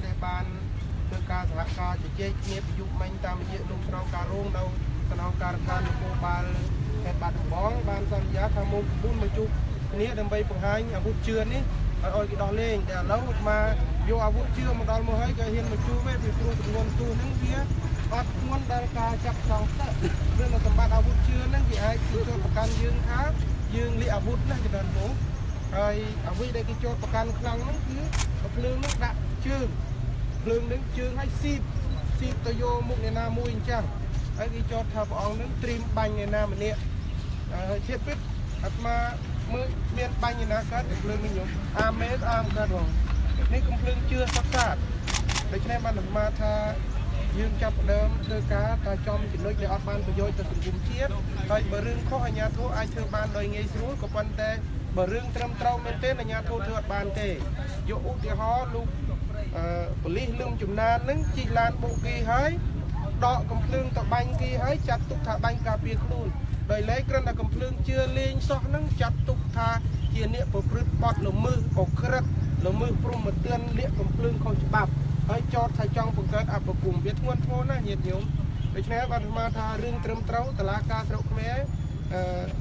ដែលបានធ្វើការសហការជជែកគ្នាពីយុគមិញតាមរយៈលោកស្នងការរងនៅស្នងការដ្ឋាននគរបាលខេត្តបាត់ដំបងបានសន្យាថាម៉ោង9មកជួបគ្នាដើម្បីបង្ហាញអាវុធជឿនេះឲ្យគេដោះលែងតែឥឡូវអាត្មាយកអាវុធជឿមកដល់មកហើយក៏ហ៊ានមកជួបទេពីព្រោះចំនួនទូហ្នឹងវាអត់ធ្ងន់ដល់ការចាប់សងសឹករឿងសម្បត្តិអាវុធជឿហ្នឹងគេអាចចូលប្រកាន់យើងថាយើងលាកអាវុធណាច្រើនពងហើយអ្វីដែលគេចូលប្រកាន់ខ្លាំងហ្នឹងគឺភ្លើងហ្នឹងដាក់ជើងភ្លើងហ្នឹងជើងឲ្យស៊ីបស៊ីបទៅយកមុខអ្នកណាមួយអញ្ចឹងហើយគេចោទថាព្រះអង្គហ្នឹងត្រៀមបាញ់អ្នកណាម្នាក់ហើយធៀបពិតអាត្មាមើលមានបាញ់អ្នកណាកើតភ្លើងនេះញោមអាមេអាមកើតហងនេះកំភ្លើងជឿសុទ្ធសាធដូច្នេះបានអាត្មាថាយើងចាប់ផ្ដើមធ្វើការតែចំចំណុចដែលអត់បានប្រយោជន៍ទៅសង្គមជាតិហើយបើរឿងខុសអាជ្ញាធរអាចធ្វើបានដោយងាយស្រួលក៏ប៉ុន្តែបើរឿងត្រឹមត្រូវមែនទេអាជ្ញាធរធ្វើអត់បានទេយកឧទាហរណ៍លោកប៉ូលីសលឹមចំណាននឹងជិះឡានបុកគេហើយដកកំភ្លើងទៅបាញ់គេហើយចាត់ទុកថាបាញ់ការពារខ្លួនដោយឡែកគ្រាន់តែកំភ្លើងជឿលេងសោះនឹងចាត់ទុកថាជាអ្នកប្រព្រឹត្តបទល្មើសអក្រិតល្មើសព្រហ្មទណ្ឌលាកកំភ្លើងខុសច្បាប់ហើយចោទថាចង់បង្កើតអបគមវាធ្ងន់ធ្ងរណាស់ញាតិញោមដូច្នេះបានអាត្មាថារឿងត្រឹមត្រូវតឡាការស្រុកខ្មែរ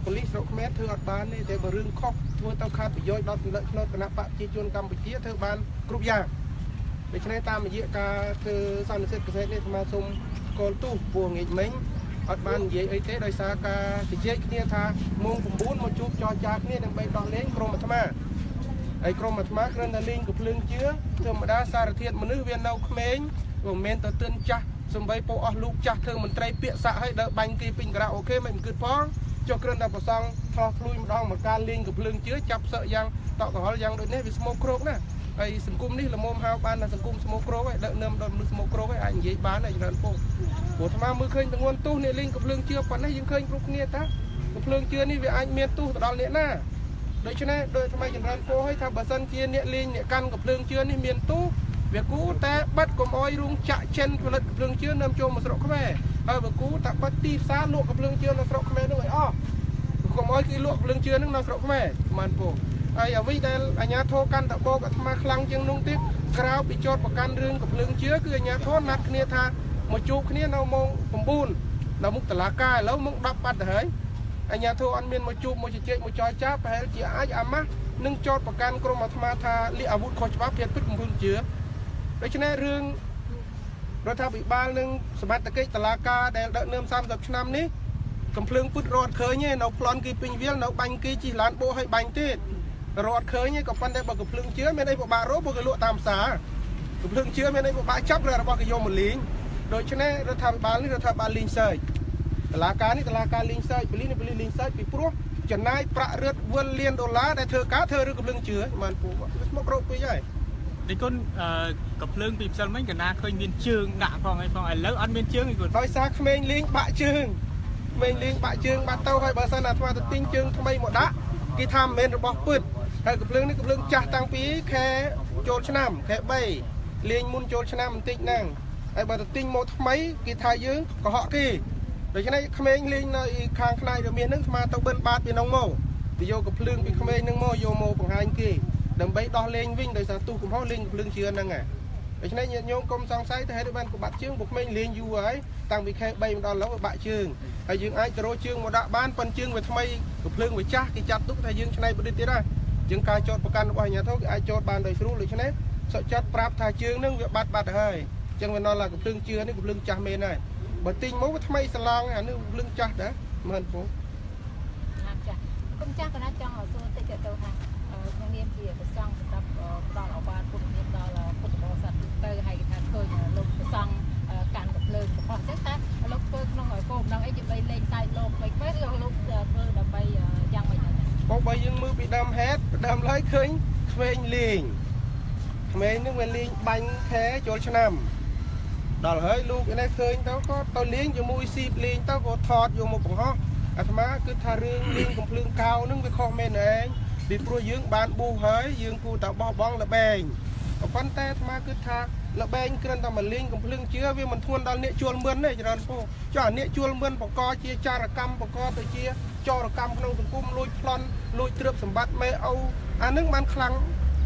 ប៉ូលីសស្រុកខ្មែរធ្វើអត់បានទេតែបើរឿងខុសធ្វើទៅខាតប្រយោជន៍ដល់សន្លឹកឆ្នោតគណៈបកប្រជាជនកម្ពុជាធ្វើបានគ្រប់យ៉ាងដូច្នេះតាមរយៈការធ្វើសន្និសីទកសែតនេះអាត្មាសូមកោលទោសពោះងាកមិញអត់បាននិយាយអីទេដោយសារការជជែកគ្នាថាម៉ោង9មកជួបចរចាគ្នាដើម្បីដោះលែងក្រុមអាត្មាហើយក្រុមអាត្មាគ្រាន់តែលេងកំភ្លើងជឿធម្មតាសារធាតុមនុស្សវានៅក្មេងមិនមែនទៅទិនចាស់សំបីពោអស់លោកចាស់ធ្វើមន្ត្រីពាក្យសាក់ឲ្យដើរបាញ់គេពេញការ៉ាអូខេមិនគិតផងចុះគ្រាន់តែប្រសងឆ្លោះធ្លួយម្ដងមកការលេងកំភ្លើងជឿចាប់សឹកយ៉ាងតក់កុហលយ៉ាងដូចនេះវាស្មោកគ្រោកណាហើយសង្គមនេះល្មមហៅបានថាសង្គមស្មោកគ្រោកហើយដឹកនាំដល់មនុស្សស្មោកគ្រោកហើយអាចនិយាយបានហើយច្រើនពោព្រោះអាត្មាមើលឃើញទងន់ទោសអ្នកលេងកំភ្លើងជឿប៉ុណ្ណេះយើងឃើញគ្រប់គ្នាតាកំភ្លើងជឿនេះវាអាចមានទោសទៅដល់អ្នកណាដូច្នេះដោយថ្មីចម្រើនពោឲ្យថាបើសិនជាអ្នកលេងអ្នកកាន់កំភ្លើងជឿនេះមានទោសវាគូតែបិទកុំអោយរោងចក្រចិនផលិតកំភ្លើងជឿនាំចូលមកស្រុកខ្មែរហើយវាគូតែបិទទីផ្សារលក់កំភ្លើងជឿនៅស្រុកខ្មែរនោះឲ្យអស់កុំអោយគេលក់កំភ្លើងជឿនឹងនៅស្រុកខ្មែរមិនពោហើយអ្វីដែលអាជ្ញាធរកាន់តបោកអាត្មាខ្លាំងជាងនោះទៀតក្រៅពីចោតប្រកាន់រឿងកំភ្លើងជឿគឺអាជ្ញាធរណាត់គ្នាថាមកជួបគ្នានៅម៉ោង9នៅមុខតុលាការឥឡូវម៉ោង10បាត់ទៅហើយអាជ្ញាធរអត់មានមកជួបមកជជែកមកចរចាប្រហែលជាអាចអាម៉ាស់នឹងចោតប្រកាន់ក្រុមអាត្មាថាលាកអាវុធខុសច្បាប់ភាពពិតកំភ្លើងជឿដូច្នេះរឿងរដ្ឋាភិបាលនឹងសមត្ថកិច្ចតុលាការដែលដឹកនាំ30ឆ្នាំនេះកំភ្លើងពុតរត់ឃើញទេនៅប្លន់គេពេញវាលនៅបាញ់គេជិះឡានបោឲ្យបាញ់ទៀតរត់ឃើញទេក៏ប៉ុន្តែបើកំភ្លើងជឿមានអីពិបាករកបើគេលក់តាមផ្សារកំភ្លើងជឿមានអីពិបាកចាប់របស់គេយកមកលេងដូច្នេះរដ្ឋាភិបាលនេះរដ្ឋាភិបាលលេងសើចតឡាការនេះតឡាការលេងសើចប៉ូលីសនេះប៉ូលីសលេងសើចពីព្រោះចំណាយប្រាក់រឹតវិលលានដុល្លារដែលធ្វើការធ្វើរឿងកំភ្លើងជឿមិនពូស្មុករោគពេកហើយនេះគុណកំភ្លើងពីផ្សិលមិញកណាឃើញមានជើងដាក់ផងអីផងឥឡូវអត់មានជើងឯគុណដោយសារក្មេងលេងបាក់ជើងក្មេងលេងបាក់ជើងបាត់ទៅហើយបើសិនអាត្មាទៅទិញជើងថ្មីមកដាក់គេថាមិនមែនរបស់ពិតហើយកំភ្លើងនេះកំភ្លើងចាស់តាំងពីខែចូលឆ្នាំខែ3លេងមុនចូលឆ្នាំបន្តិចហ្នឹងហើយបើទៅទិញមកថ្មីគេថាយើងកុហកគេដូច្នេះក្មេងលេងនៅខាងផ្នែករមាសហ្នឹងស្មាទៅបិណ្ឌបាតពីនោះមកទៅយកកំភ្លើងពីក្មេងហ្នឹងមកយកមកបង្ហាញគេដើម្បីដោះលែងវិញដោយសារទុះកំហុសលេងកំភ្លើងជឿហ្នឹងហ่ะដូច្នេះញាតិញោមកុំសង្ស័យទៅហេតុបានក៏បាត់ជើងពួកក្មេងលេងយូរហើយតាំងពីខែ3មកដល់ឥឡូវវាបាក់ជើងហើយយើងអាចទៅរកជើងមកដាក់បានប៉ុនជើងវាថ្មីកំភ្លើងវាចាស់គេចាត់ទុកថាយើងឆ្នៃប្រឌិតទៀតហើយជាងការចោតប្រកាន់របស់អាជ្ញាធរគេអាចចោតបានដោយស្រួលដូច្នេះសុខចិត្តប្រាប់ថាជើងហ្នឹងវាបាត់បាត់ហើយអញ្ចឹងវាដល់ឡាកំភ្លើងជឿនេះកំភ្លើងចាស់មែនហើយបើទិញមកវាថ្មីស្លងអានេះកំភ្លើងចាស់ដែរមែនពូចាស់គុំចាស់កណាចង់សួរតិចទៅថាក្នុងនាមជាព្រះសង្ឃសម្រាប់ផ្ដល់ឱវាទពុទ្ធនាមដល់ពុទ្ធបរិស័ទទៅហើយគេថាឃើញលោកព្រះសង្ឃកាន់កំភ្លើងកំហុសអញ្ចឹងតើលោកធ្វើក្នុងគោលបំណងអីដើម្បីលេងសើចលោកមិនខ្វះឬលោកធ្វើដើម្បីយ៉ាងម៉េចដែរបងបើយើងមើលពីដើមហេតុដើមឡើយឃើញក្មេងលេងក្មេងនឹងវាលេងបាញ់ខែចូលឆ្នាំដល់ហើយលោកនេះឃើញទៅក៏ទៅលេងជាមួយស៊ីបលេងទៅក៏ថតយកមកបង្ហោះអាត្មាគឺថារឿងលេងកំភ្លើងកោនឹងវាខុសមែនឯងពីព្រោះយើងបានប៊ូហើយយើងគួរតែបោះបង់ល្បែងក៏ប៉ុន្តែអាត្មាគឺថាល្បែងគ្រាន់តែមកលេងកំភ្លើងជឿវាមិនធ្ងន់ដល់អ្នកជួលមឿនទេច្រើនពោចុះអាអ្នកជួលមឿនបង្កជាចារកម្មបង្កទៅជាចោរកម្មក្នុងសង្គមលួចប្លន់លួចទ្រព្យសម្បត្តិមេឪអានឹងបានខ្លាំង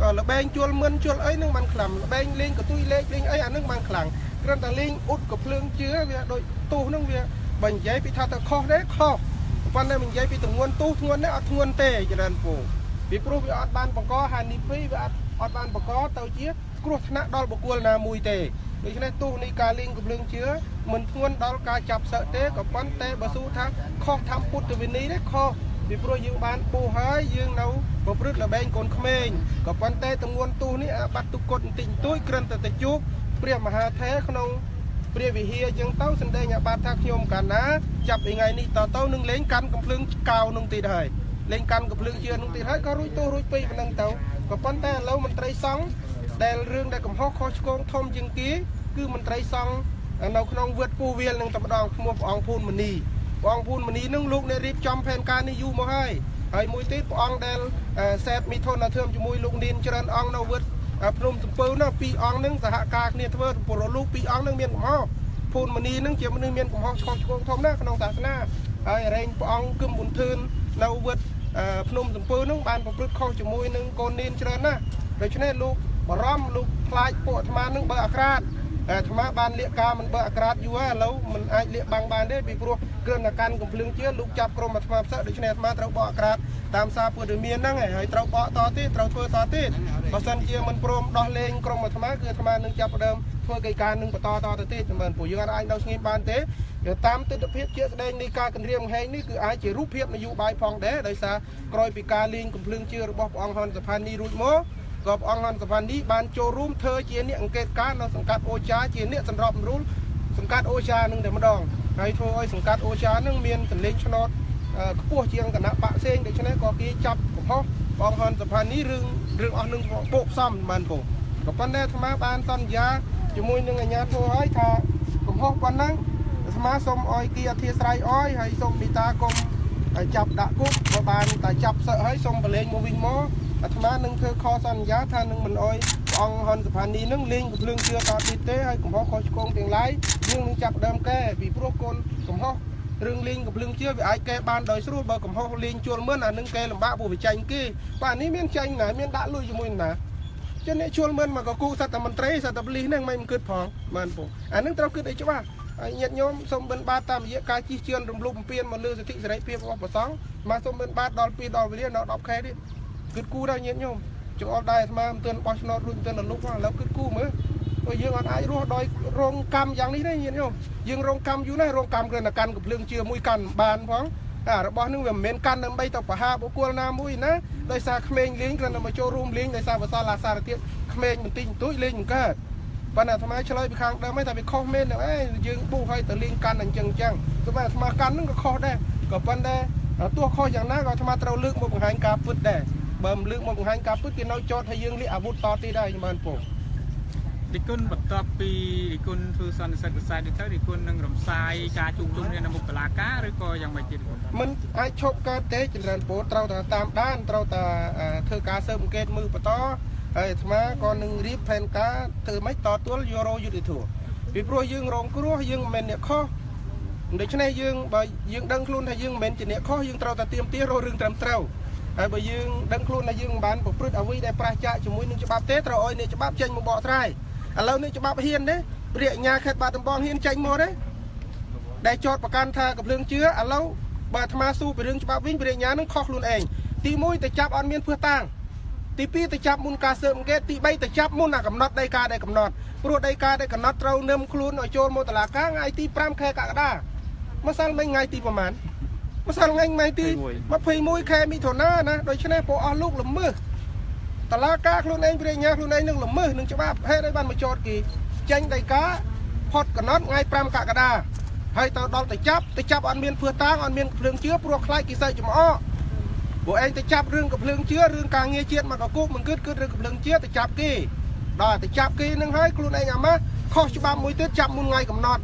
លបែងជួលមិនជួលអីនឹងបានខ្លាំងលបែងលេងកតុយលេខលេងអីអានឹងបានខ្លាំងគ្រាន់តែលេងអ៊ុតកភ្លើងជឿវាដូចទោសនឹងវាបើនិយាយពីថាទៅខុសទេខុសប៉ុន្តែនិយាយពីទម្ងន់ទោសធ្ងន់នេះអត់ធ្ងន់ទេច្រើនពូពីព្រោះវាអត់បានបង្កហានិភ័យវាអត់បានបង្កទៅជាគ្រោះថ្នាក់ដល់បុគ្គលណាមួយទេដូច្នេះទោសនៃការលេងកំភ្លើងជឿមិនធ្ងន់ដល់ការចាប់សឹកទេក៏ប៉ុន្តែបើស៊ូថាខុសធម្មពុទ្ធវិន័យទេខុសពីព្រោះយើងបានបួសហើយយើងនៅប្រព្រឹត្តល្បែងកូនក្មេងក៏ប៉ុន្តែទម្ងន់ទោសនេះអាបត្តិទុគតបន្តិចបន្តួចគ្រាន់តែទៅជួបព្រះមហាថេរក្នុងព្រះវិហារអញ្ចឹងទៅសម្ដែងអាបត្តិថាខ្ញុំកាលណាចាប់ពីថ្ងៃនេះតទៅនឹងលេងកាន់កំភ្លើងកៅនឹងទៀតហើយលេងកាន់កំភ្លើងជឿនឹងទៀតហើយក៏រួចទោសរួចពីប៉ុណ្ណឹងទៅក៏ប៉ុន្តែឥឡូវមន្ត្រីសង្ឃដែលរឿងដែលកំហុសខុសឆ្គងធំជាងគេគឺមន្ត្រីសង្ឃនៅក្នុងវត្តពូវាលនឹងតែម្ដងឈ្មោះព្រះអង្គភូនមនីព្រះអង្គភូនមនីនឹងលោកអ្នករៀបចំផែនការនេះយូរមកហើយហើយមួយទៀតព្រះអង្គដែលសេពមិថុនធមជាមួយលោកនានច្រើនអង្គនៅវត្តភ្នំសំពៅនោះពីរអង្គនឹងសហការគ្នាធ្វើពលលោកពីរអង្គនឹងមានកំហុសភូនមនីនឹងជាមនុស្សមានកំហុសឆ្គងឆ្គងធំណាស់ក្នុងសាសនាហើយរែងព្រះអង្គគឹមប៊ុនធឿននៅវត្តភ្នំសំពៅនឹងបានប្រព្រឹត្តខុសជាមួយនឹងកូននានច្រើនណាស់ដូច្នេះលោកបារម្ភលោកខ្លាចពួកអាត្មានឹងបើអាក្រាតអាត្មាបានលាកការមិនបើអាក្រាតយូរហើយឥឡូវមិនអាចលាកបាំងបានទេពីព្រោះគ្រាន់តែកាន់កំភ្លើងជាលោកចាប់ក្រុមអាត្មាផ្សឹកដូច្នេះអាត្មាត្រូវបកអាក្រាតតាមសារព័ត៌មានហ្នឹងហើយត្រូវបកតទៀតត្រូវធ្វើតទៀតបើសិនជាមិនព្រមដោះលែងក្រុមអាត្មាគឺអាត្មានឹងចាប់ផ្ដើមធ្វើកិច្ចការនឹងបន្តតទៅទៀតមិនព្រោះយើងអាចនៅស្ងៀមបានទេតាមទិដ្ឋភាពជាក់ស្ដែងនៃការគម្រាមកំហែងនេះគឺអាចជារូបភាពនយោបាយផងដែរដោយសារក្រោយពីការលេងកំភ្លើងជារបស់ព្រះអង្គហ៊ុនសុផានីរួចមកក៏ព្រះអង្គហ៊ុនសុផានីបានចូលរួមធ្វើជាអ្នកអង្កេតការនៅសង្កាត់អូចាជាអ្នកសម្របសម្រួលសង្កាត់អូចានឹងតែម្ដងហើយធ្វើឲ្យសង្កាត់អូចានឹងមានសម្លេងឆ្នោតខ្ពស់ជាងគណៈបកផ្សេងដូច្នេះក៏គេចាប់កំហុសព្រះអង្គហ៊ុនសុផានីរឿងអស់នឹងពោកផ្សំបានពងក៏ប៉ុន្តែអាត្មាបានសន្យាជាមួយនឹងអាជ្ញាធរហើយថាកំហុសប៉ុណ្ណឹងអាត្មាសូមឲ្យគេអធិស្ឋានអយហើយសូមមេត្តាកុំចាប់ដាក់គុកបើបានតែចាប់សឹកហើយសូមប្រឡែងមកវិញមកអាត្មានឹងធ្វើខសន្យាថានឹងមិនអោយព្រះអង្គហ៊ុនសុផានីនឹងលេងកំភ្លើងជឿតទៀតទេហើយកំហុសខុសឆ្គងទាំងឡាយយើងនឹងចាប់ដើមកែពីព្រោះកូនកំហុសរឿងលេងកំភ្លើងជឿវាអាចកែបានដោយស្រួលបើកំហុសលេងជួលមិនអានឹងកែលំបាកព្រោះវាចាញ់គេបាទនេះមានចាញ់ណាមានដាក់លុយជាមួយណាចឹងអ្នកជួលមិនមកក៏គូសត្វតែមន្ត្រីសត្វតែប៉ូលីសហ្នឹងមិនគិតផងបានពូអានឹងត្រូវគិតឲ្យច្បាស់ហើយញាតិញោមសូមបិណ្ឌបាតតាមរយៈការជិះជាន់រំលោភបំពានមកលើសិទ្ធិសេរីភាពរបស់ព្រះសង្ឃមកសូមបិណ្ឌបាតដល់ពីដល់វេលាដល់10ខែទៀតគិតគូដល់ញាតិញោមចង្អុលដែរអាត្មាមិនទាន់បោះឆ្នោតរួចមិនទាន់លុបឥឡូវគិតគូមើលព្រោះយើងអត់អាចរស់ដោយរងកម្មយ៉ាងនេះទេញាតិញោមយើងរងកម្មយូរណាស់រងកម្មគ្រាន់តែកាន់កំភ្លើងជាមួយកាន់បានផងអារបស់នឹងវាមិនមែនកាន់ដើម្បីទៅប្រហារបុគ្គលណាមួយណាដោយសារក្មេងលេងគ្រាន់តែមកចូលរួមលេងដោយសារបសលអាសារធាតុក្មេងបន្តិចបន្តួចលេងមិនកើតប៉ុន្តែអាត្មាឆ្លើយពីខាងដើមហ្នឹងថាវាខុសមែនហ្នឹងឯងយើងបុះឲ្យទៅលេងកាន់អញ្ចឹងទោះបីអាត្មាកាន់ហ្នឹងក៏ខុសដែរក៏ប៉ុន្តែទោះខុសយ៉ាងណាក៏អាត្មាត្រូវលើកមកបង្ហាញការពិតដែរបើមិនលើកមកបង្ហាញការពិតគេនៅចោទថាយើងលាកអាវុធតទៀតដែរខ្ញុំបានពងរិគុណបន្ទាប់ពីរិគុណធ្វើសន្និសីទវិស័យនេះទៅរិគុណនឹងរំសាយការជួបជុំគ្នានៅមុខតុលាការឬក៏យ៉ាងម៉េចទៀតមិនអាចឈប់កើតទេចម្រើនពរត្រូវតែតាមដានត្រូវតែធ្វើការស៊ើបអង្កេតមើលបន្តហើយអាត្មាក៏នឹងរៀបផែនការធ្វើម៉េចតទល់យករយុត្តិធម៌ពីព្រោះយើងរងគ្រោះយើងមិនមែនអ្នកខុសដូច្នេះយើងបើយើងដឹងខ្លួនថាយើងមិនមែនជាអ្នកខុសយើងត្រូវតែទាមទាររករឿងត្រឹមត្រូវហើយបើយើងដឹងខ្លួនថាយើងមិនបានប្រព្រឹត្តអ្វីដែលប្រាសចាកជាមួយនឹងច្បាប់ទេត្រូវឲ្យអ្នកច្បាប់ចេញមកបកស្រាយឥឡូវនេះច្បាប់ហ៊ានទេព្រះអញ្ញាខេត្តបាត់ដំបងហ៊ានចេញមកទេដែលចោតប្រកាន់ថាកំភ្លើងជឿឥឡូវបើអាត្មាស៊ូពីរឿងច្បាប់វិញព្រះអញ្ញានឹងខុសខ្លួនឯងទី1ទៅចាប់អត់មានភស្តុតាងទី2ទៅចាប់មុនការស៊ើបអង្កេតទី3ទៅចាប់មុនអាកំណត់ដីកាដែលកំណត់ព្រោះដីកាដែលកំណត់ត្រូវនឹមខ្លួនឲ្យចូលមកតុលាការថ្ងៃទី5ខែកក្កដាម្សិលមិញថ្ងៃទីប្រហែលម្សិលថ្ងៃទី21ខែមិថុនាណាដូច្នេះពួកអស់លោកល្មើសតឡាការខ្លួនឯងព្រះញ្ញាខ្លួនឯងនឹងល្មើសនឹងច្បាប់ហេតុអីបានមកចោតគេចេញដីកាផុតកំណត់ថ្ងៃ5កក្កដាហើយទៅដល់ទៅចាប់អត់មានភស្តុតាងអត់មានភ្លើងជឿព្រោះខ្លាចគេសើចចំអកពួកឯងទៅចាប់រឿងកំភ្លើងជឿរឿងការងារជាតិមកកគុកមិនគិតរឿងកំភ្លើងជឿទៅចាប់គេដល់ទៅចាប់គេនឹងហើយខ្លួនឯងអាម៉ាស់ខុសច្បាប់មួយទៀតចាប់មុនថ្ងៃកំណត់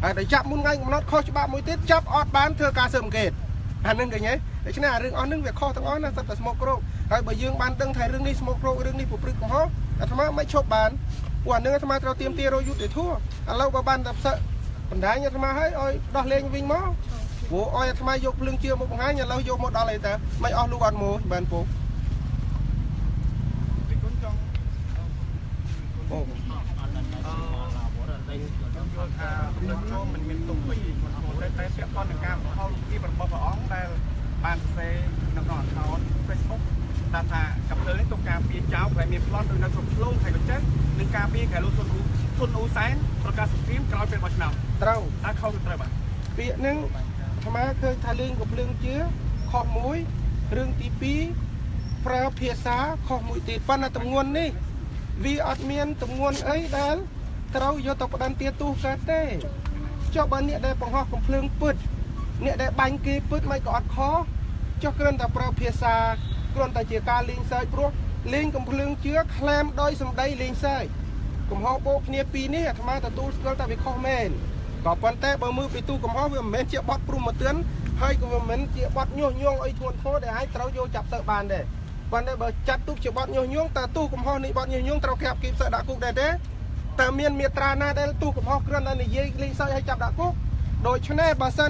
ហើយទៅចាប់មុនថ្ងៃកំណត់ខុសច្បាប់មួយទៀតចាប់អត់បានធ្វើការស៊ើបអង្កេតអានឹងកញ្ញេដូច្នេះអារឿងអស់នឹងវាខុសទាំងអស់ណាសិតតែស្មោកគ្រោកហើយបើយើងបានដឹងថារឿងនេះស្មោកគ្រោករឿងនេះប្រព្រឹត្តកំហុសអាត្មាមិនឈប់បានព្រោះអានឹងអាត្មាត្រូវទាមទាររកយុត្តិធម៌ឥឡូវបើបានតែផ្សឹកបណ្ដាញអាត្មាឲ្យឲ្យដោះលែងវិញមកព្រោះឲ្យអាត្មាយកភ្លើងជឿមកបង្ហាញឥឡូវយកមកដល់អីតើមិនអស់លោកអត់មកបានពូ រិគុណ អូ ខ្ញុំយល់ថាលោកចូលមិនមានទុំពីតែតែពាក់ព័ន្ធនឹងការបង្ហោះរូបភាពរបស់ព្រះអង្គដែលបានសរសេរនៅក្នុង account Facebook ថាកាំភ្លើងនេះទុកការពារចោលដែលមានប្លន់ដូចនៅស្រុកឆ្លងខេត្តកញ្ចេះនិងការពារខេត្តលោកសុនអ៊ូសែនប្រកាសសង្គ្រាមក្រោយពេលបោះឆ្នោត ត្រូវ តើខុសឬត្រូវបាទ ពាក្យហ្នឹងអាត្មាឃើញថាលេងកំភ្លើងជឿខុសមួយរឿងទី2ប្រើភាសាខុសមួយទៀតប៉ុន្តែទម្ងន់នេះវាអត់មានទម្ងន់អីដែលត្រូវយកទៅផ្ដន្ទាទោសកើតទេចុះបើអ្នកដែលបង្ហោះកំភ្លើងពិតអ្នកដែលបាញ់គេពិតមិនក៏អត់ខុសចុះគ្រាន់តែប្រើភាសាគ្រាន់តែជាការលេងសើចព្រោះលេងកំភ្លើងជឿក្លែមដោយសម្ដីលេងសើចកំហុសបូកគ្នាពីរនេះអាត្មាទទួលស្គាល់ថាវាខុសមែនក៏ប៉ុន្តែបើមើលពីទូកំហុសវាមិនមែនជាបទព្រមទឿនហើយក៏វាមិនមែនជាបទញុះញង់អីធ្ងន់ធ្ងរដែលអាចត្រូវយកចាប់សើបានដែរប៉ុន្តែបើចាត់ទុកជាបទញុះញង់តើទូកំហុសនៃបទញុះញង់ត្រូវក្រាបគីបសើដាក់គុកដែរទេតើមានមាត្រាណាដែលទូកំហុសគ្រាន់តែនិយាយលេងសើចឲ្យចាប់ដាក់គុកដូច្នេះបើសិន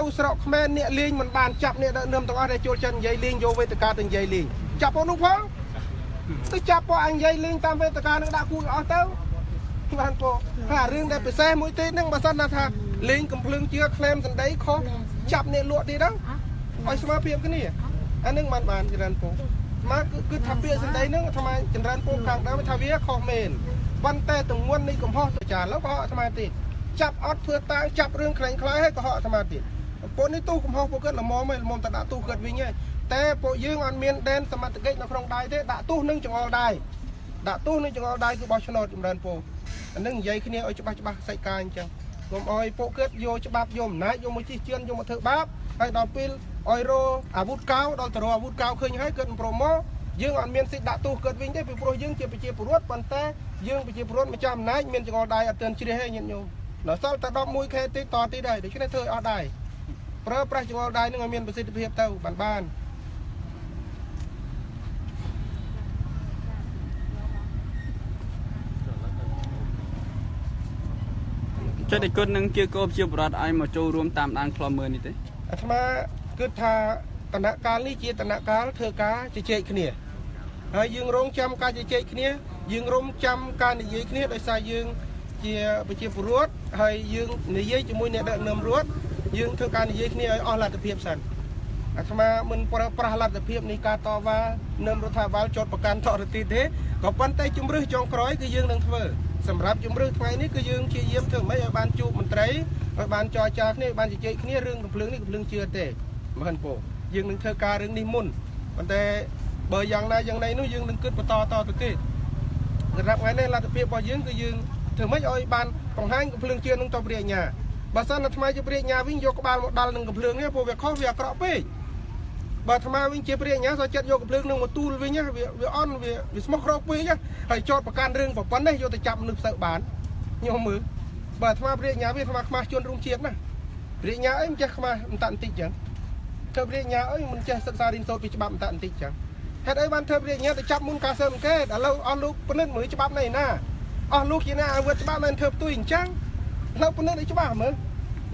នៅស្រុកខ្មែរអ្នកលេងមិនបានចាប់អ្នកដឹកនាំទាំងអស់ដែលចូលចិត្តនិយាយលេងយកវេទិកាទៅនិយាយលេងចាប់ពួកនោះផងទៅចាប់ពួកអញនិយាយលេងតាមវេទិកានឹងដាក់គូអស់ទៅបានពោហើយរឿងដែលពិសេសមួយទៀតហ្នឹងបើសិនថាលេងកំភ្លើងជឿក្លែមសណ្ដីខុសចាប់អ្នកលក់ទៀតហ្នឹងឲ្យស្មើភាពគ្នាអានឹងបានបានចម្រើនពោមកគឺថាពាក្យសណ្ដីហ្នឹងអាត្មាចម្រើនពោខាងដើមថាវាខុសមែនប៉ុន្តែទម្ងន់នៃកំហុសទៅចាឥឡូវក៏ហកអាត្មាទៀតចាប់អត់ធ្វើតាងចាប់រឿងខ្លែងខ្លាយហើយក៏ហកអាត្មាទៀតពួកនេះទូកំហុសពួកគាត់ល្មមហើយល្មមតែដាក់ទូគាត់វិញហើយតែពួកយើងអត់មានដែនសមត្ថកិច្ចនៅក្នុងដៃទេដាក់ទូនឹងចង្អុលដៃដាក់ទូនឹងចង្អុលដៃគឺបោះឆ្នោតចម្រើនពោអានឹងនិយាយគ្នាឲ្យច្បាស់ច្បាស់សាច់ការអញ្ចឹងកុំឲ្យពួកគាត់យកច្បាប់យកអំណាចយកមកជិះជឿនយកមកធ្វើបាបហើយដល់ពេលឲ្យរអាវុធកៅដល់ទៅរអាវុធកៅឃើញហើយគាត់ប្រមយើងអត់មានសិទ្ធិដាក់ទោសគាត់វិញទេពីព្រោះយើងជាប្រជាពលរដ្ឋប៉ុន្តែយើងប្រជាពលរដ្ឋម្ចាស់អំណាចមានចង្អុលដៃអត់ទាន់ជ្រះទេញាតិញោមដល់សល់តែ11ខែទេតទៀតហើយដូច្នេះធ្វើឲ្យអស់ដៃប្រើប្រាស់ចង្អុលដៃនឹងឲ្យមានប្រសិទ្ធភាពទៅបានបាន ចិត្តឯគុណនឹងជាកោជាបរដ្ឋឲ្យមកចូលរួមតាមដានខ្លំមើលនេះទេ អាត្មាគិតថាតនកាលនេះជាតនកាលធ្វើការជជែកគ្នាហើយយើងរងចាំការជជែកគ្នាយើងរងចាំការនិយាយគ្នាដោយសារយើងជាប្រជាពលរដ្ឋហើយយើងនិយាយជាមួយអ្នកដឹកនាំរដ្ឋយើងធ្វើការនិយាយគ្នាឲ្យអស់លទ្ធភាពសិនអាត្មាមិនប្រើប្រាស់លទ្ធភាពនៃការតវ៉ានឹមរដ្ឋាភិបាលចោតប្រកាន់តទៅទៀតទេក៏ប៉ុន្តែជំរឿសចុងក្រោយគឺយើងនឹងធ្វើសម្រាប់ជំរឿសថ្ងៃនេះគឺយើងព្យាយាមធ្វើម៉េចឲ្យបានជួបមន្ត្រីឲ្យបានចរចាគ្នាឲ្យបានជជែកគ្នារឿងកំភ្លើងនេះកំភ្លើងជឿទេមិនពោយើងនឹងធ្វើការរឿងនេះមុនប៉ុន្តែបើយ៉ាងណាយ៉ាងណីនោះយើងនឹងគិតបន្តតទៅទៀតសម្រាប់ថ្ងៃនេះលទ្ធភាពរបស់យើងគឺយើងធ្វើម៉េចឲ្យបានបង្ហាញកំភ្លើងជឿនឹងទៅព្រះអញ្ញាបើសិនអាត្មាជាព្រះអញ្ញាវិញយកក្បាលមកដល់នឹងកំភ្លើងនេះព្រោះវាខុសវាអាក្រក់ពេកបើអាត្មាវិញជាព្រះអញ្ញាសោះចិត្តយកកំភ្លើងនឹងមកទូលវិញវាអន់វាស្មោះក្រោកពេកហើយចោតប្រកាន់រឿងប្រពន្ធនេះយកទៅចាប់មនុស្សផ្សើបានខ្ញុំមើលបើអាត្មាព្រះអញ្ញាវាអាត្មាខ្មាស់ជនរួមជាតិណាព្រះអញ្ញាអីមិនចេះខ្មាស់មិនតាន់តិចចឹងធ្វើព្រះអញ្ញាអីមិនចេះសិក្សារៀនសូត្រពីច្បាប់មិនតាន់តិចចឹងហេតុអីបានធ្វើព្រះអញ្ញាទៅចាប់មុនការស៊ើបអង្កេតឥឡូវអស់លោកពិនិត្យមើលច្បាប់នេះណាអស់លោកជាអ្នកអាវុធច្បាប់មិនធ្វើផ្ទុយអញ្ចឹងឥឡូវពិនិត្យឲ្យច្បាស់មើល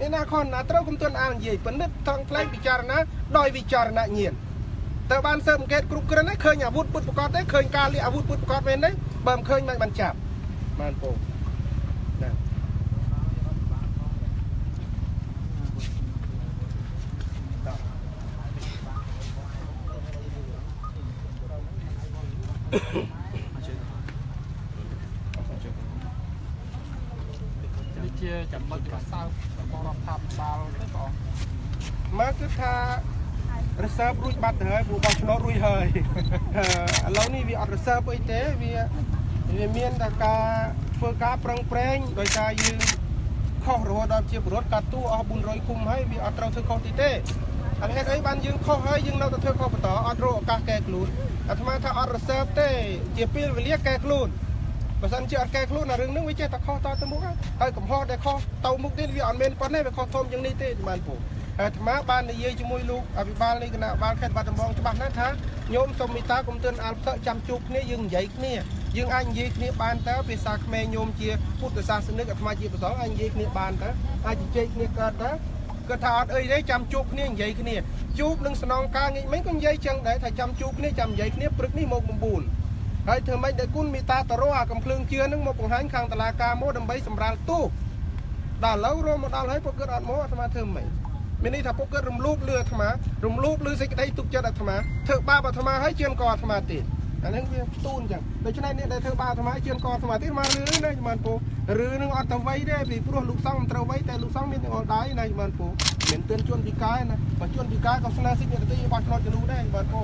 នេះណាខនណាត្រូវកុំទន់អាននិយាយពិនិត្យថងថ្លែងពិចារណាដោយវិចារណញ្ញាណតើបានស៊ើបអង្កេតគ្រប់គ្រាន់ទេឃើញអាវុធពុតប្រកបទេឃើញការលាកអាវុធពុតប្រកបមែនទេបើមិនឃើញមិនបានចាប់បានពោណា នេះជាចំណុចប្រសើររបស់រដ្ឋាភិបាលទេបង មកគឺថារសើបរួចបាត់ទៅហើយព្រោះបោះឆ្នោតរួចហើយឥឡូវនេះវាអត់រសើបអីទេវាមានតែការធ្វើការប្រឹងប្រែងដោយការយើងខុសរហូតដល់ជាពលរដ្ឋកាត់ទូអស់400គុំហើយវាអត់ត្រូវធ្វើខុសទីទេអត់ហេតុអីបានយើងខុសហើយយើងនៅតែធ្វើខុសបន្តអត់រកឱកាសកែខ្លួនអាត្មាថាអត់រសើបទេជាពេលវេលាកែខ្លួនបើសិនជាអត់កែខ្លួនអារឿងហ្នឹងវាចេះតែខុសតទៅមុខហើយកំហុសដែលខុសទៅមុខទៀតវាអត់មែនប៉ុណ្ណេះវាខុសធំជាងនេះទេបានពូអាត្មាបាននិយាយជាមួយលោកអភិបាលនៃគណៈបាលខេត្តបាត់ដំបងច្បាស់ណាស់ថាញោមសូមមេត្តាកុំទឿនអាលផ្សឹកចាំជួបគ្នាយើងនិយាយគ្នាយើងអាចនិយាយគ្នាបានតើភាសាខ្មែរញោមជាពុទ្ធសាសនិកអាត្មាជាព្រះសង្ឃអាចនិយាយគ្នាបានតើអាចជជែកគ្នាកើតតើគាត់ថាអត់អីទេចាំជួបគ្នានិយាយគ្នាជួបនឹងស្នងការងាកមិញក៏និយាយចឹងដែរថាចាំជួបគ្នាចាំនិយាយគ្នាព្រឹកនេះមក9 ហើយធ្វើម៉េចដែលគុណមេត្តាតរោអាកំភ្លើងជឿនឹងមកបង្ហាញខាងតឡាការមកដើម្បីសម្រាលទោសដល់ឥឡូវរមមកដល់ហើយពួកគាត់អត់មកអាត្មាធ្វើម៉េចមានន័យថាពួកគាត់រំលោភលើអាត្មារំលោភលើសេចក្តីទុកចិត្តអាត្មាធ្វើបាបអាត្មាហើយជឿនកអាត្មាទៀតអានឹងវាផ្ទូនអញ្ចឹងដូច្នេះអ្នកដែលធ្វើបាបអាត្មាជឿនកអាត្មាទៀតមករឿងណាចម្រើនពូរឿងនឹងអត់ទៅវៃទេពីព្រោះលោកសង្ឃមិនត្រូវវៃតែលោកសង្ឃមានចង្អុលដៃណាចម្រើនពូមានទឿនជនពិការណាបើជនពិការក៏ស្នើសិទ្ធិអ្នកដទៃបោះឆ្នោតជំនួសដែរចម្រើនពូ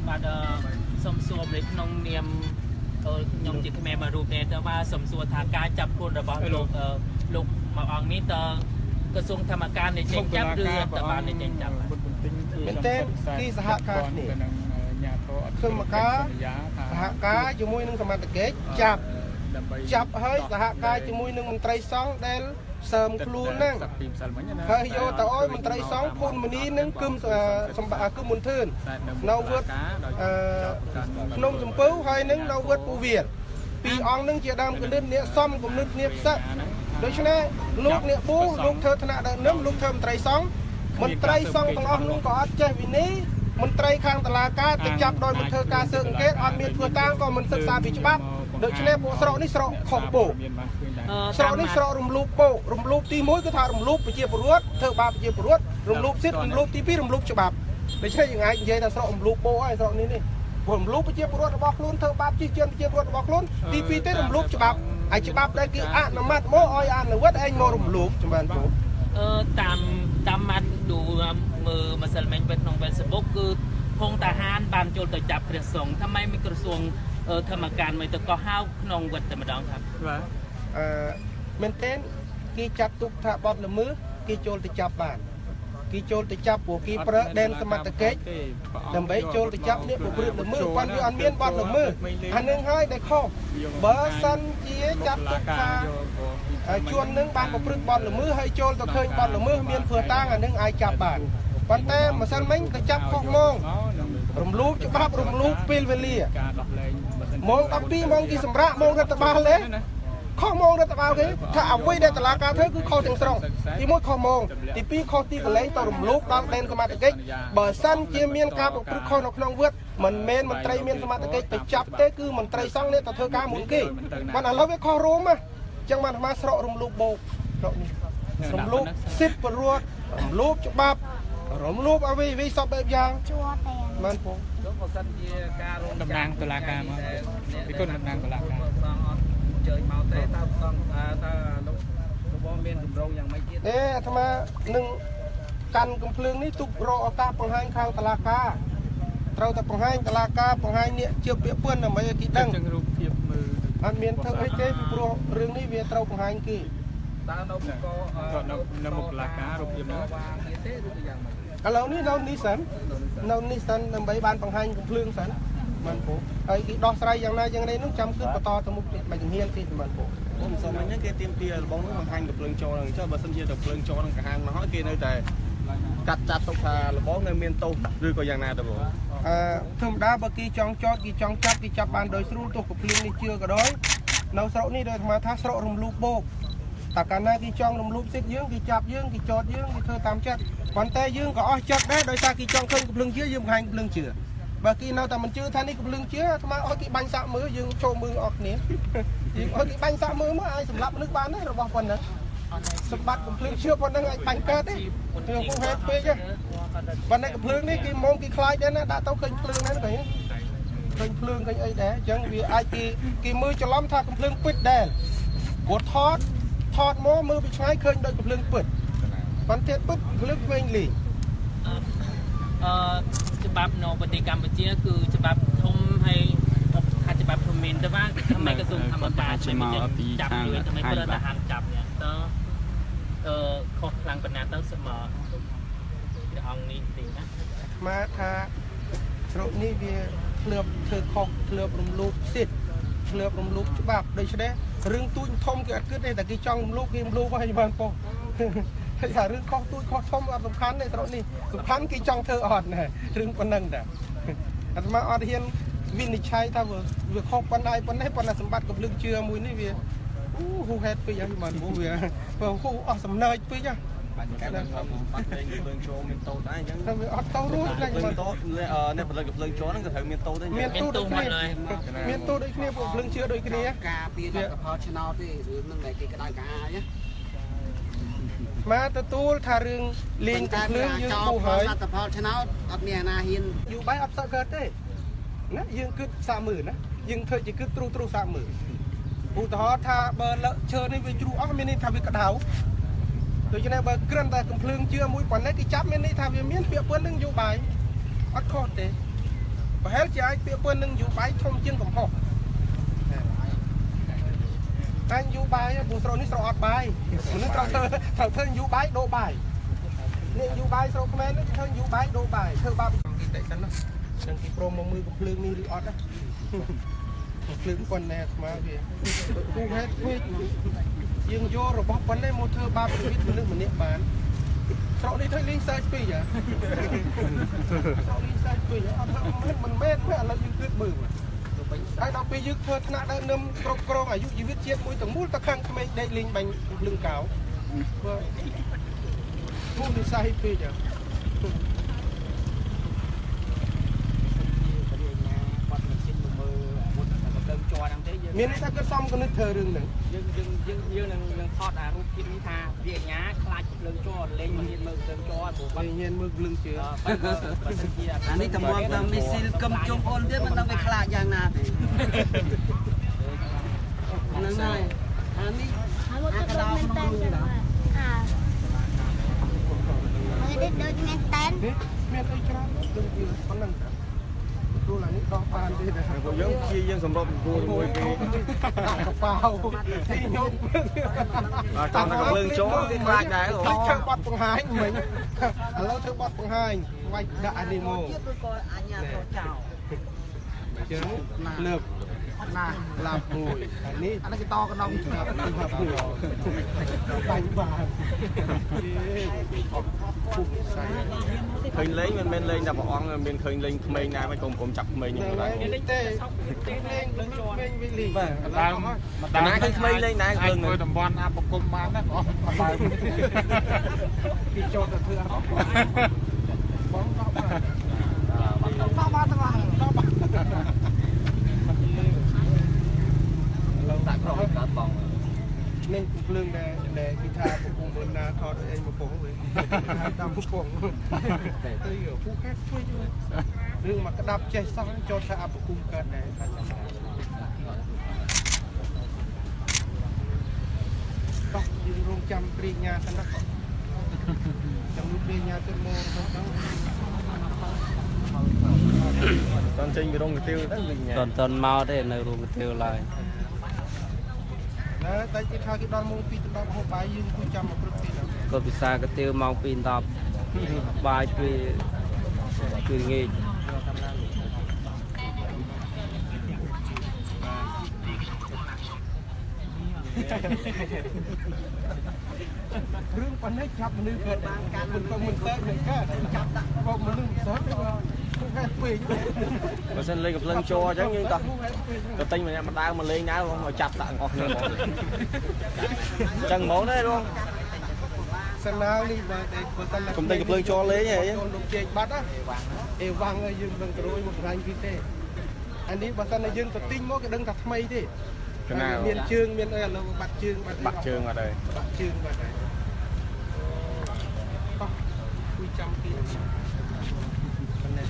បាទសូមសួរនៅក្នុងនាមខ្ញុំជាខ្មែរមួយរូបនេះតើว่าសូមសួរថាការចាប់ខ្លួនរបស់លោកលោកមួយអង្គនេះតើក្រសួងធម្មការនៃចេញចាប់ឬរដ្ឋបាលនៃចេញចាប់ មែនទេគេសហការគ្នាធម្មការសហការជាមួយនឹងសមត្ថកិច្ចចាប់ចាប់ហើយសហការជាមួយនឹងមន្ត្រីសង្ឃដែលសើមខ្លួនហ្នឹងហើយយកទៅឲ្យមន្ត្រីសង្ឃភូនមនីនឹងគឹមសម្បាគឹមមុនធឿននៅវត្តភ្នំសំពៅហើយនឹងនៅវត្តពូវៀនពីរអង្គនឹងជាដើមគំនិតអ្នកសំគំនិតគ្នាផ្សឹកដូច្នេះលោកអ្នកប៊ូលោកធ្វើថ្នាក់ដឹកនាំលោកធ្វើមន្ត្រីសង្ឃមន្ត្រីសង្ឃទាំងអស់នោះក៏អត់ចេះវិន័យមន្ត្រីខាងតុលាការទៅចាប់ដោយមិនធ្វើការស៊ើបអង្កេតអត់មានធ្វើតាងក៏មិនសិក្សាពីច្បាប់ដូច្នេះពួកស្រុកនេះស្រុកខុសពោស្រុកនេះស្រុករំលោភពោរំលោភទី1គឺថារំលោភប្រជាពលរដ្ឋធ្វើបាបប្រជាពលរដ្ឋរំលោភសិទ្ធិរំលោភទី2រំលោភច្បាប់ដូច្នេះយើងអាចនិយាយថាស្រុករំលោភពោហើយស្រុកនេះនេះព្រោះរំលោភប្រជាពលរដ្ឋរបស់ខ្លួនធ្វើបាបជិះជាន់ប្រជាពលរដ្ឋរបស់ខ្លួនទី2ទេរំលោភច្បាប់ហើយច្បាប់ដែលគេអនុម័តមកឲ្យអនុវត្តឯងមករំលោភចម្រើនពូ តាមតាមម៉ាត់ឌូមើលម្សិលមិញនៅក្នុង Facebook គឺភងតាហានបានចូលទៅចាប់ព្រះសង្ឃทำไมមិនក្រសួងធម្មការមិនទៅកោះហៅក្នុងវត្តតែម្ដងครับ បាទ មែនទែនគេចាត់ទុកថាបទល្មើសគេចូលទៅចាប់បានគេចូលទៅចាប់ព្រោះគេប្រើដែនសមត្ថកិច្ចដើម្បីចូលទៅចាប់អ្នកប្រព្រឹត្តល្មើសប៉ុន្តែវាអត់មានបទល្មើសអានឹងហើយដែលខុសបើសិនជាចាត់ទុកថាជួននឹងបានប្រព្រឹត្តបទល្មើសហើយចូលទៅឃើញបទល្មើសមានធ្វើតាងអានឹងអាចចាប់បានប៉ុន្តែម្សិលមិញទៅចាប់ខុសម៉ោងរំលោភច្បាប់រំលោភពេលវេលាម៉ោង12ម៉ោងគេសម្រាប់ម៉ោងរដ្ឋបាលទេខុសម៉ោងរដ្ឋបាលគេថាអ្វីដែលតឡាការធ្វើគឺខុសទាំងស្រុងទី1ខុសម៉ោងទី2ខុសទីកន្លែងទៅរំលោភដល់ដែនសមត្ថកិច្ចបើសិនជាមានការប្រព្រឹត្តខុសនៅក្នុងវត្តមិនមែនមន្ត្រីមានសមត្ថកិច្ចទៅចាប់ទេគឺមន្ត្រីសង្ឃនេះទៅធ្វើការមុនគេប៉ុន្តែឥឡូវវាខុសរួមណាអញ្ចឹងបានអាត្មាស្រករំលោភបោកស្រកនេះរំលោភសិទ្ធិពលរដ្ឋរំលោភច្បាប់រំលោភអ្វីអ្វីសពបែបយ៉ាងបានពង បើសិនជាការរង តំណាងតុលាការមកពីគុណតំណាងតុលាការ សង្ឃអត់ជើញមកទេតើសង្ឃតើលោកលោកមានគម្រោងយ៉ាងម៉េចទៀត ទេអាត្មានឹងកាន់កំភ្លើងនេះទុករកឱកាសបង្ហាញខាងតុលាការត្រូវតែបង្ហាញតុលាការបង្ហាញអ្នកជាពាក្យពឿនដើម្បីឲ្យគេដឹង រូបភាពមើល អត់មានធ្វើអីទេពីព្រោះរឿងនេះវាត្រូវបង្ហាញគេ តើនៅក នៅមុខតុលាការរូបភាពនោះ ទេឬក៏យ៉ាងម៉េច ឥឡូវនេះនៅនេះសិននៅនេះសិនដើម្បីបានបង្ហាញកំភ្លើងសិនបានពូហើយគេដោះស្រាយយ៉ាងណាយ៉ាងនេះនោះចាំគឺបន្តទៅមុខទៀតមិនជំហានទៀតបានពូ អូមិនសមហ្នឹងគេទៀមទារបស់នោះបង្ហាញកំភ្លើងចូលហ្នឹងចុះបើសិនជាកំភ្លើងចូលហ្នឹងកាហានមកហើយគេនៅតែកាត់ចាត់ទុកថារបស់នៅមានទោសឬក៏យ៉ាងណាទៅបង ធម្មតាបើគេចង់ចោតគេចង់ចាប់គេចាប់បានដោយស្រួលទោះកំភ្លើងនេះជឿក៏ដោយនៅស្រុកនេះដោយអាត្មាថាស្រុករំលោភបោកតែកាលណាគេចង់រំលោភសិទ្ធិយើងគេចាប់យើងគេចោតយើងគេធ្វើតាមចិត្តប៉ុន្តែយើងក៏អស់ចិត្តដែរដោយសារគេចង់ឃើញកំភ្លើងជឿយើងបង្ហាញកំភ្លើងជឿបើគេនៅតែមិនជឿថានេះកំភ្លើងជឿអាត្មាឲ្យគេបាញ់សាក់មើលយើងចូលមើលអស់គ្នាយើងឲ្យគេបាញ់សាក់មើលមកអាចសម្លាប់មនុស្សបានទេរបស់ប៉ុណ្ណឹងសម្បត្តិកំភ្លើងជឿប៉ុណ្ណឹងអាចបាញ់កើតទេខ្ញុំហេតុពេកទេប៉ុន្តែកំភ្លើងនេះគេមុំគេខ្លាចដែរណាដាក់ទៅឃើញភ្លើងដែរឃើញឃើញភ្លើងឃើញអីដែរអញ្ចឹងវាអាចគេមើលច្រឡំថាកំភ្លើងពិតដែរគាត់ថតមកមើលពីឆ្ងាយឃើញដូចកំភ្លើងពិតប៉ុន្តែពិតភ្លើងក្មេងលី ច្បាប់នៅប្រទេសកម្ពុជាគឺច្បាប់ធំហើយថាច្បាប់ភូមិន្ទទៅว่าทำไมក្រសួងធម្មការមិនចាប់លឿនทำไมប្រើทหารចាប់នេះតើខុសខ្លាំងប៉ុណ្ណាទៅសមព្រះអង្គនេះទីណា អាត្មាថាស្រុកនេះវាធ្លាប់ធ្វើខុសធ្លាប់រំលោភសិទ្ធិធ្លាប់រំលោភច្បាប់ដូច្នេះរឿងទូចធំគេអត់គិតទេតែគេចង់រំលោភគេរំលោភហើយបានប៉ុហើយថារឿងខុសទូចខុសធំអត់សំខាន់ទេស្រុកនេះសំខាន់គេចង់ធ្វើអត់ណារឿងប៉ុណ្ណឹងតាអាត្មាអត់ហ៊ានវិនិច្ឆ័យថាវាខុសប៉ុណ្ណាប៉ុណ្ណេះប៉ុន្តែសម្បត្តិកំភ្លើងជឿមួយនេះវាអូហូហេតុពេកហើយបានវាហូអស់សំណើចពេកហ៎ បាញ់កែ បាត់លេងភ្លើងចូលមានតូតដែរអញ្ចឹង តែវាអត់ទៅរួច ភ្លើងតូតអ្នកផលិតភ្លើងចូលហ្នឹងក៏ត្រូវមានតូតដែរ មានទូដូចគ្នាមានទូដូចគ្នាពួកភ្លើងជឿដូចគ្នា ការពារលទ្ធផលឆ្នោតទេរឿងហ្នឹងដែលគេក្តៅក្រហាយណា មកទទួលថារឿងលេងភ្លើងយើងគូហើយ លទ្ធផលឆ្នោតអត់មានអាណាហ៊ាន យូបាយអត់សឹកកើតទេណាយើងគិតសាកមើលណាយើងធ្វើជាគិតទ្រុទ្រុសាកមើលឧទាហរណ៍ថាបើលើឈើនេះវាជ្រុះអស់មានន័យថាវាក្តៅដូច្នេះបើគ្រាន់តែកំភ្លើងជឿមួយប៉ុណ្ណេះគេចាប់មានន័យថាវាមានពាក្យពឿននឹងយោបាយអត់ខុសទេប្រហែលជាអាចពាក្យពឿននឹងយោបាយធំជាងកំហុសតែយោបាយព្រោះស្រុកនេះស្រុកអត់បាយមនុស្សត្រូវធ្វើយោបាយដូរបាយនេះយោបាយស្រុកខ្មែរនេះធ្វើយោបាយដូរបាយធ្វើបាបគេតិចសិនណានឹងគេព្រមមកមើលកំភ្លើងនេះឬអត់ណាកំភ្លើងប៉ុណ្ណេះអាត្មាវាគូហេតុពេកយើងយករបស់ប៉ុណ្ណេះមកធ្វើបាបជីវិតមនុស្សម្នាក់បានស្រុកនេះធ្វើលេងសើចពេកហ៎ស្រុកលេងសើចពេកអត់មិនមែនឥឡូវយើងគិតមើលហើយដល់ពេលយើងធ្វើថ្នាក់ដើមនឹមគ្រប់គ្រងអាយុជីវិតជាតិមួយទាំងមូលទៅខាងក្មេងដេកលេងបាញ់ភ្លើងកៅគូនិស័យពេកហ៎មានន័យថាគាត់សំគណិតធ្វើរឿងហ្នឹង យើងយើងយើងយើងនឹងនឹងថតអារូបភាពនេះថាវាអញ្ញាខ្លាចភ្លើងជ័រលេងមិនហ៊ានមើលភ្លើងជ័រព្រោះគាត់ហ៊ានមើលភ្លើងជ័រ បើសិនជាអានេះតម្រាំតែមីស៊ីលកឹមជុំអូនទៀតមិនដឹងវាខ្លាចយ៉ាងណាទេហ្នឹងហើយអានេះអាកដោក្នុងរូងដល់អានេះដូចមានតែន មានអីច្រើនដូចវាប៉ុណ្ណឹងតាព្រោះឡានេះដោះបានទេតែ ពួកយើងជាយើងសម្របសម្រួលជាមួយគេ ដាក់កប៉ាល់ទីញោម តាមតែភ្លើងចូលគេខ្លាចដែរ ធ្វើបាត់បង្ហាញមិញឥឡូវធ្វើបាត់បង្ហាញវាច់ដាក់អានេះមក ទៀតក៏អញ្ញាទៅចោល ចឹងលើក ណា ឡាប់មួយអានេះ អានេះគេតកណ្ដុង បាញ់បាន ឃើញលេងមិនមែនលេងតែព្រះអង្គមានឃើញលេងក្មេងដែរមិនកុំកុំចាប់ក្មេងហ្នឹងដែរ ទេលេងក្មេងវិញលេង បាទដើម ដើមណាឃើញក្មេងលេងដែរ អាចធ្វើតំបន់អបគមបានណាបងដើម គេចូលទៅធ្វើអបគមបងដោះបាន ដោះបានទាំងអស់ ដោះបាន ឡើងដាក់ក្រោមកើតបង នេះភ្លើងដែលដែលគេថាកំពុងមើលណាថតអីមកពងវិញតាមពងទៅពូខេតជួយរឿងមកក្តាប់ចេះសោះចូលថាអបគុំកើតដែរថាចាំតោះយើងរងចាំព្រាញ្ញាសិនណាចាំលោកព្រាញ្ញាទៅមកទៅ តន់ចេញពីរោងកាទៀវទៅវិញ តន់មកទេនៅរោងកាទៀវឡើយ ណាតែគេថាគេដល់ម៉ោង2ដល់ហូបបាយយើងគួរចាំមកព្រឹកទេណា ក៏ពិសាកាទៀវម៉ោង2 10បាយពីគឺងាយ រឿងប៉ុណ្ណេះចាប់មនុស្សកើតបានការមិនក៏មិនទៅមិនកើតចាប់ដាក់បោកមនុស្សសោះហេតុពេក បើសិនលេងកំភ្លើងជ័រអញ្ចឹងយើងតោះទៅទិញម្នាក់ម្ដងមកលេងដែរបងមកចាប់ដាក់អស់គ្នាហ្មងអញ្ចឹងហ្មងទេបង សិនណានេះបើតែបើសិន កុំទិញកំភ្លើងជ័រលេងហី លោកជែកបាត់ណាអេវ៉ាំងហើយយើងមិនដឹងទៅរួយមកបង្ហាញគេទេអានេះបើសិនតែយើងទៅទិញមកគេដឹងថាថ្មីទេមានជើងមានអីឥឡូវបាត់ជើងបាត់ បាត់ជើងបាត់ហើយ បាត់ជើងបាត់ហើយតោះគួយចាំគេប៉ុណ្ណេះ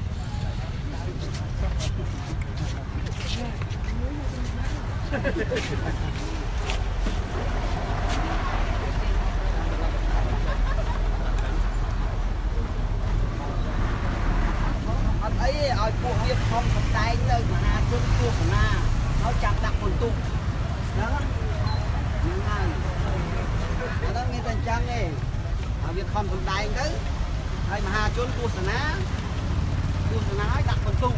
អត់អីទេឲ្យពួកវាខំសម្ដែងទៅមហាជនទស្សនាហើយចាំដាក់បន្ទុកហ្នឹងហ្នឹងហើយអាហ្នឹងមានតែអញ្ចឹងទេឲ្យវាខំសម្ដែងទៅហើយមហាជនទស្សនាទស្សនាហើយដាក់បន្ទុក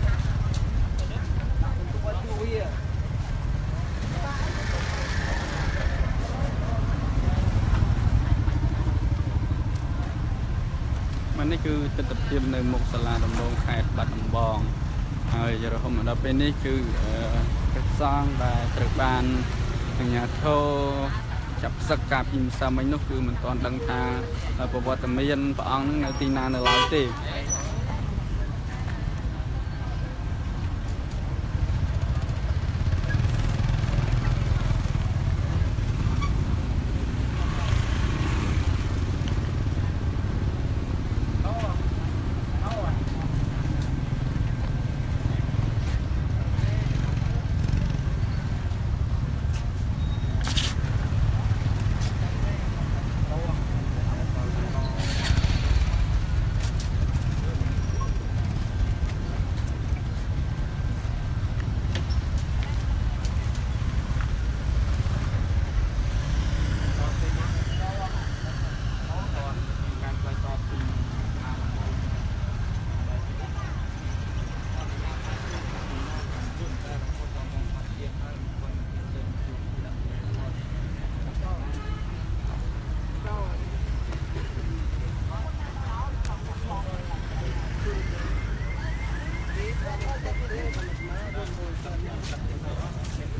ដាក់បន្ទុកឲ្យពួកវា មិននេះគឺទស្សនវិជ្ជានៅមុខសាលាដំបងខេត្តបាត់ដំបងហើយរហូតមកដល់ពេលនេះគឺព្រះសង្ឃដែលត្រូវបានអាជ្ញាធរ ចាប់ផ្សឹកកាលពីម្សិលមិញនោះគឺមិនទាន់ដឹងថាប្រវត្តិមានព្រះអង្គនឹងនៅទីណានៅឡើយទេ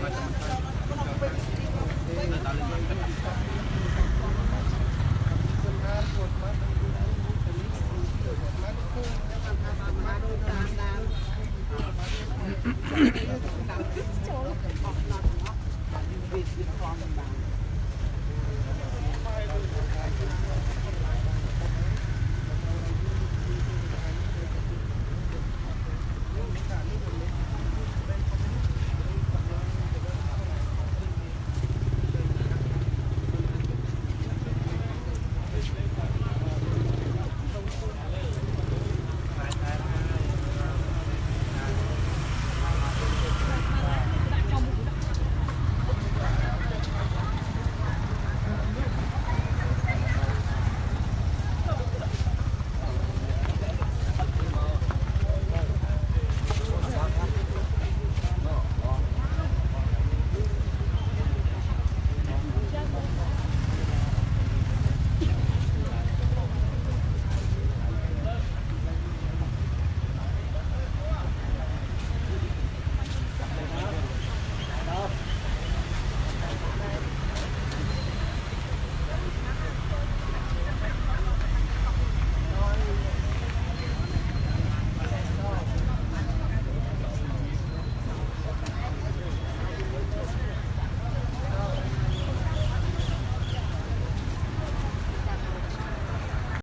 បាទ។